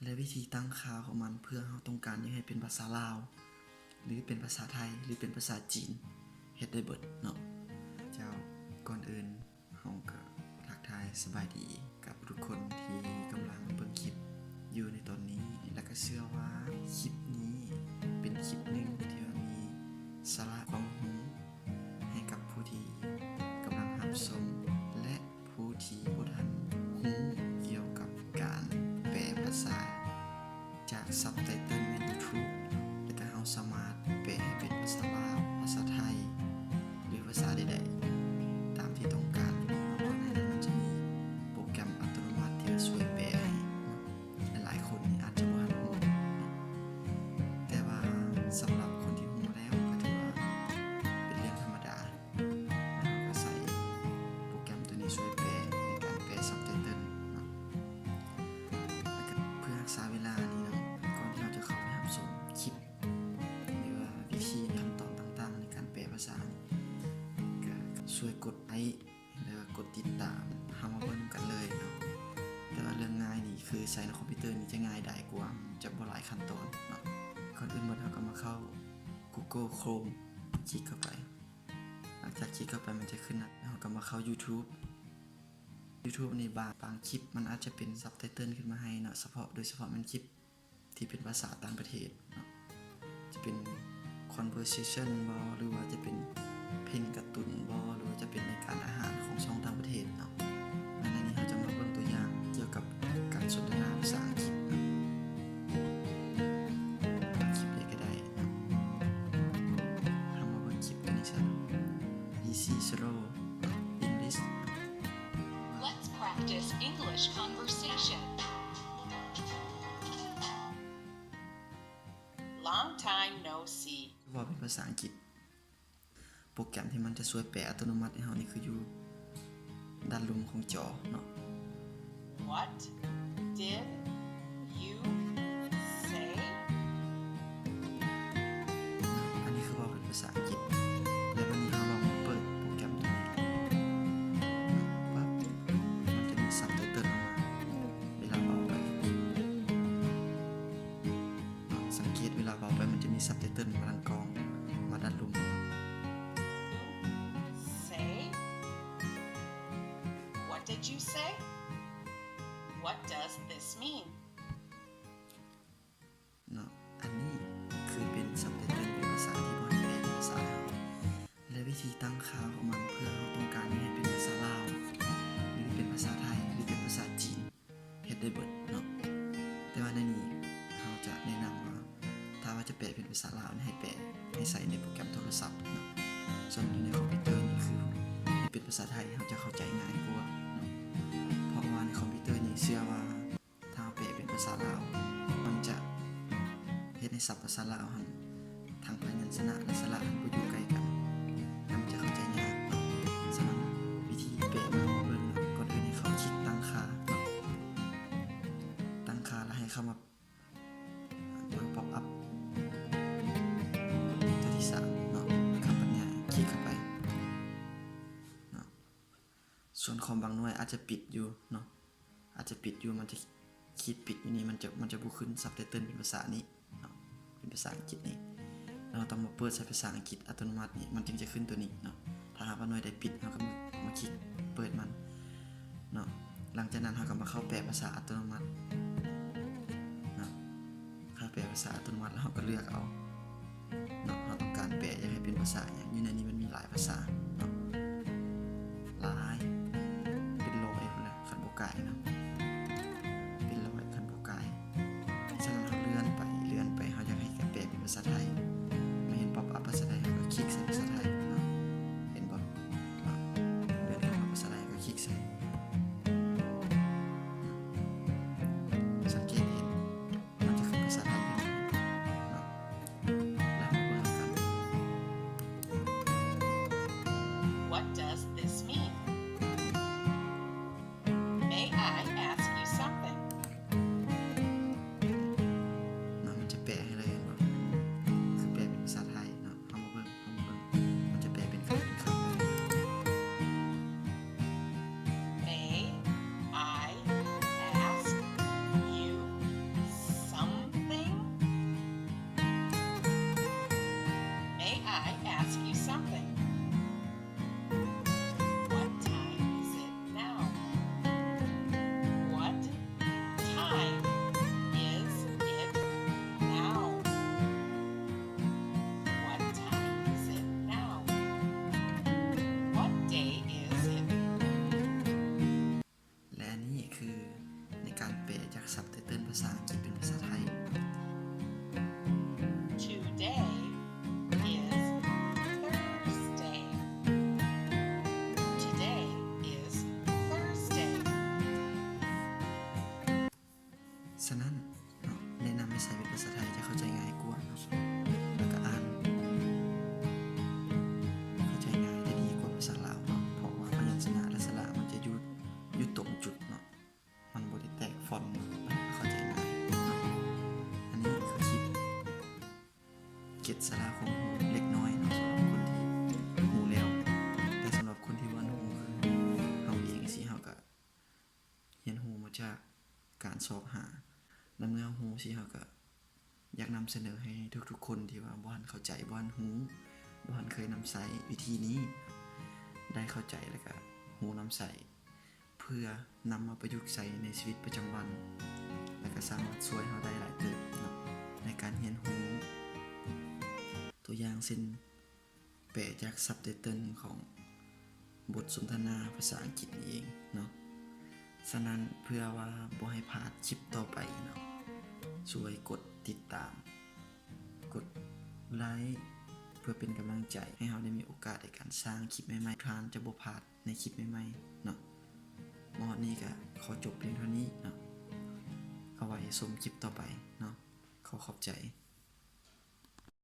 ແລະ ວິທີຕັ້ງຄ່າຂອງມັນ ເພື່ອເຮົາຕ້ອງການຢາກໃຫ້ເປັນພາສາລາວ ຫຼື ເປັນພາສາໄທ ຫຼື ເປັນພາສາຈີນ ເຮັດໄດ້ເບິດເນາະ. ເຈົ້າ, ກ່ອນອື່ນເຮົາກໍທັກທາຍສະບາຍດີກັບທຸກຄົນທີ່ກຳລັງເບິ່ງຄລິບຢູ່ໃນຕອນນີ້ ແລະ ກໍເຊື່ອວ່າຄລິບນີ້ເປັນຄລິບໜຶ່ງທີ່ວ່າມີສາລະຄວາມຮູ້ໃຫ້ກັບຜູ້ທີ່ກຳລັງຮັບຊົມ ແລະ ຜູ້ທີ່ບໍ່ທັນຮູ້ກ່ຽວກັບການແປພາສາຈາກຊັບໄຕເຕີນໃນ YouTube ແລ້ວກໍເຮົາສາມາດແປໃຫ້ເປັນພາສາລາວ, ພາສາໄທ ຫຼື ພາສາໃດໆ ຕາມທີ່ຕ້ອງການ. ເພາະໃນນັ້ນມັນຈະມີໂປຣແກຣມອັດຕະໂນມັດທີ່ວ່າຊ່ວຍແປໃຫ້ເນາະ. ຫຼາຍໆຄົນນີ້ອາດຈະບໍ່ທັນຮູ້ເນາະ, ແຕ່ວ່າສຳລັບຄົນທີ່ຮູ້ແລ້ວກໍຖືວ່າເປັນເລື່ອງທຳມະດາ. ເຮົາກໍໃຊ້ໂປຣແກຣມຕົວນີ້ຊ່ວຍແປໃນການແປຊັບໄຕເຕີນເນາະ. ແລ້ວກໍເພື່ອຮັກສາເວລານີ້ເນາະ, ກ່ອນທີ່ເຮົາຈະເຂົ້າໄປຮັບຊົມຄລິບ ຫຼືວ່າວິທີຂັ້ນຕອນຕ່າງໆໃນການແປພາສານີ້ ກໍຊ່ວຍກົດໄລຄ໌ ແລ້ວກໍກົດຕິດຕາມ. ເຮົາມາເບິ່ງນຳກັນເລີຍເນາະ. ແຕ່ວ່າເລື່ອງງ່າຍນີ້ຄືໃຊ້ໃນຄອມພິວເຕີນີ້ຈະງ່າຍດາຍກວ່າ, ຈະບໍ່ຫຼາຍຂັ້ນຕອນເນາະ. ກ່ອນອື່ນໝົດເຮົາກໍມາເຂົ້າ Google Chrome ຄລິກເຂົ້າໄປ. ຫຼັງຈາກຄລິກເຂົ້າໄປມັນຈະຂຶ້ນໜ້າ, ເຮົາກໍມາເຂົ້າ YouTube. YouTube ນີ້ບາງ, ບາງຄລິບມັນອາດຈະເປັນຊັບໄຕເຕີນຂຶ້ນມາໃຫ້ເນາະ, ສະເພາະ, ໂດຍສະເພາະແມ່ນຄລິບທີ່ເປັນພາສາຕ່າງປະເທດເນາະ, ຈະເປັນ conversation ບໍ ຫຼືວ່າຈະເປັນເພງກາຕູນບໍ ຫຼືວ່າຈະເປັນລາຍການອາຫານຂອງຊ່ອງຕ່າງປະເທດເນາະ. ໃນນີ້ເຮົາຈະມາເບິ່ງຕົວຢ່າງກ່ຽວກັບການສົນທະນາພາສາອັງກິດເນາະ. ຄລິບໃດກໍໄດ້ເນາະ. ເຮົາມາເບິ່ງຄລິບຕົວນີ້ຊະ. Easy Slow English. Let's practice English conversation. Long time no see. ເວົ້າເປັນພາສາອັງກິດ. ໂປຣແກຣມທີ່ມັນຈະຊ່ວຍແປອັດຕະໂນມັດໃຫ້ເຮົານີ້ຄືຢູ່ດ້ານລຸ່ມຂອງຈໍເນາະ. What did you say? ອັນນີ້ຄືເວົ້າເປັນພາສາອັງກິດ. ແລ້ວບັດນີ້ເຮົາລອງເປີດໂປຣແກຣມຕົວນີ້ ປັບ ມັນຈະມີຊັບໄຕເຕີນອອກມາເວລາເວົ້າໄປ. ສັງເກດເວລາເວົ້າໄປມັນຈະມີຊັບໄຕເຕີນມາດ້ານກອງ ມາດ້ານລຸ່ມ. Say? What did you say? What does this mean? ເນາະ, ອັນນີ້ຄືເປັນຊັບໄຕເຕີນເປັນພາສາທີ່ບໍ່ໃຫ້ແປເປັນພາສາລາວ ແລະ ວິທີຕັ້ງຄ່າຂອງມັນ ເພື່ອເຮົາຕ້ອງການໃຫ້ເປັນພາສາລາວ ຫຼື ເປັນພາສາໄທ ຫຼື ເປັນພາສາຈີນ ເຮັດໄດ້ເບິດເນາະ. ແຕ່ວ່າໃນນີ້ເຮົາຈະແນະນຳວ່າ ຖ້າວ່າຈະແປເປັນພາສາລາວນີ້ ໃຫ້ແປ ໃຫ້ໃສ່ໃນໂປຣແກຣມໂທລະສັບເນາະ. ສ່ວນຢູ່ໃນຄອມພິວເຕີນີ້ຄືໃຫ້ເປັນພາສາໄທ ເຮົາຈະເຂົ້າໃຈງ່າຍກວ່າເນາະ. ເພາະວ່າໃນຄອມພິວເຕີນີ້ເຊື່ອວ່າ ຖ້າເຮົາແປເປັນພາສາລາວ ມັນຈະເຮັດໃຫ້ສັບພາສາລາວຫັ້ນ ທັງພະຍັນຊະນະ ແລະ ສະຫຼະຫັ້ນບໍ່ຢູ່ໃກ້ກັນ ມັນຈະເຂົ້າໃຈຍາກເນາະ. ສະນັ້ນ ວິທີແປ ມາເບິ່ງເນາະ. ກ່ອນອື່ນໃຫ້ເຂົ້າຄລິກຕັ້ງຄ່າເນາະ, ຕັ້ງຄ່າ ແລ້ວໃຫ້ເຂົ້າມາເບິ່ງ pop up ຕົວທີສາມເນາະ, ຄຳບັນຍາຍ ຄລິກເຂົ້າໄປເນາະ. ສ່ວນຄອມບາງໜ່ວຍອາດຈະປິດຢູ່ເນາະ, ອາດຈະປິດຢູ່, ມັນຈະຂີດປິດຢູ່ນີ້, ມັນຈະ, ມັນຈະບໍ່ຂຶ້ນຊັບໄຕເຕີນເປັນພາສານີ້ເນາະ, ເປັນພາສາອັງກິດນີ້. ແລ້ວເຮົາຕ້ອງມາເປີດໃສ່ພາສາອັງກິດອັດຕະໂນມັດນີ້, ມັນຈຶ່ງຈະຂຶ້ນຕົວນີ້ເນາະ. ຖ້າຫາກວ່າໜ່ວຍໃດປິດ, ເຮົາກໍມາ, ມາຄລິກເປີດມັນເນາະ. ຫຼັງຈາກນັ້ນເຮົາກໍມາເຂົ້າແປພາສາອັດຕະໂນມັດເນາະ. ເຮົາແປພາສາອັດຕະໂນມັດ ແລ້ວເຮົາກໍເລືອກເອົາເນາະ, ເຮົາຕ້ອງການແປຢາກໃຫ້ເປັນພາສາຫຍັງ. ຢູ່ໃນນີ້ມັນມີຫຼາຍພາສາເນາະ, ຫຼາຍ ເປັນຮ້ອຍພຸ້ນແຫຼະ ຄັນບໍ່ກາຍເນາະ, ເປັນຮ້ອຍຄັນບໍ່ກາຍ. ສະນັ້ນເຮົາເລື່ອນໄປ ເລື່ອນໄປ, ເຮົາຢາກໃຫ້ແປເປັນພາສາໄທ, ມາເຫັນ pop up ພາສາໄທ ເຮົາກໍຄລິກໃສ່ພາສາໄທເນາະ, ເຫັນບໍ່ເນາະ? ເລື່ອນເຂົ້າມາພາສາໄທ ເຮົາກໍຄລິກໃສ່ ສັງເກດເຫັນ ມັນຈະຂຶ້ນພາສາໄທຂຶ້ນມາເນາະ, ແລ້ວເຮົາເບິ່ງນຳກັນ. What does this mean? May I ask you something? ເນາະ, ມັນຈະແປໃຫ້ເລີຍ ເຫັນບໍ່? ເນາະ ແນະນຳໃຫ້ໃຊ້ເປັນພາສາໄທ ຈະເຂົ້າໃຈງ່າຍກວ່າເນາະ ແລ້ວກໍອ່ານເຂົ້າໃຈງ່າຍ ຈະດີກວ່າພາສາລາວເນາະ ເພາະວ່າພະຍັນຊະນະ ແລະ ສະຫຼະ ມັນຈະຢູ່ ຢູ່ຕົງຈຸດເນາະ ມັນບໍ່ໄດ້ແຕກຟອນເນາະ ມັນເຂົ້າໃຈງ່າຍເນາະ. ອັນນີ້ຄືຄລິບເກັບສາລະຄວາມຮູ້ເລັກນ້ອຍເນາະ ສຳລັບຄົນທີ່ຮູ້ແລ້ວ ແຕ່ສຳລັບຄົນທີ່ບໍ່ທັນຮູ້ ຄືເຮົາເອງຊີ້ ເຮົາກໍຮຽນຮູ້ມາຈາກການຊອກຫາ. ໃນເມື່ອເຮົາຮູ້ຊີ້ ເຮົາກໍຢາກນຳສະເໜີໃຫ້ທຸກໆຄົນທີ່ວ່າບໍ່ທັນເຂົ້າໃຈ, ບໍ່ທັນຮູ້, ບໍ່ທັນເຄີຍນຳໃຊ້ວິທີນີ້ ໄດ້ເຂົ້າໃຈ ແລ້ວກໍຮູ້ນຳໃຊ້ ເພື່ອນຳມາປະຍຸກໃຊ້ໃນຊີວິດປະຈຳວັນ ແລະ ກໍສາມາດຊ່ວຍເຮົາໄດ້ຫຼາຍເຕີບເນາະ ໃນການຮຽນຮູ້. ຕົວຢ່າງເຊັ່ນ ແປຈາກຊັບໄຕເຕີນຂອງບົດສົນທະນາພາສາອັງກິດນີ້ເອງເນາະ. ສະນັ້ນ ເພື່ອວ່າບໍ່ໃຫ້ພາດຄລິບຕໍ່ໄປເນາະ, ຊ່ວຍກົດຕິດຕາມ, ກົດໄລ ເພື່ອເປັນກຳລັງໃຈໃຫ້ເຮົາໄດ້ມີໂອກາດໃນການສ້າງຄລິບໃໝ່ໆ, ທ່ານຈະບໍ່ພາດ ໃນຄລິບໃໝ່ໆເນາະ. ມາຮອດນີ້ກໍຂໍຈົບພຽງເທົ່ານີ້ເນາະ. ເອົາໄວ້ຊົມຄລິບຕໍ່ໄປເນາະ. ຂໍຂອບໃຈ.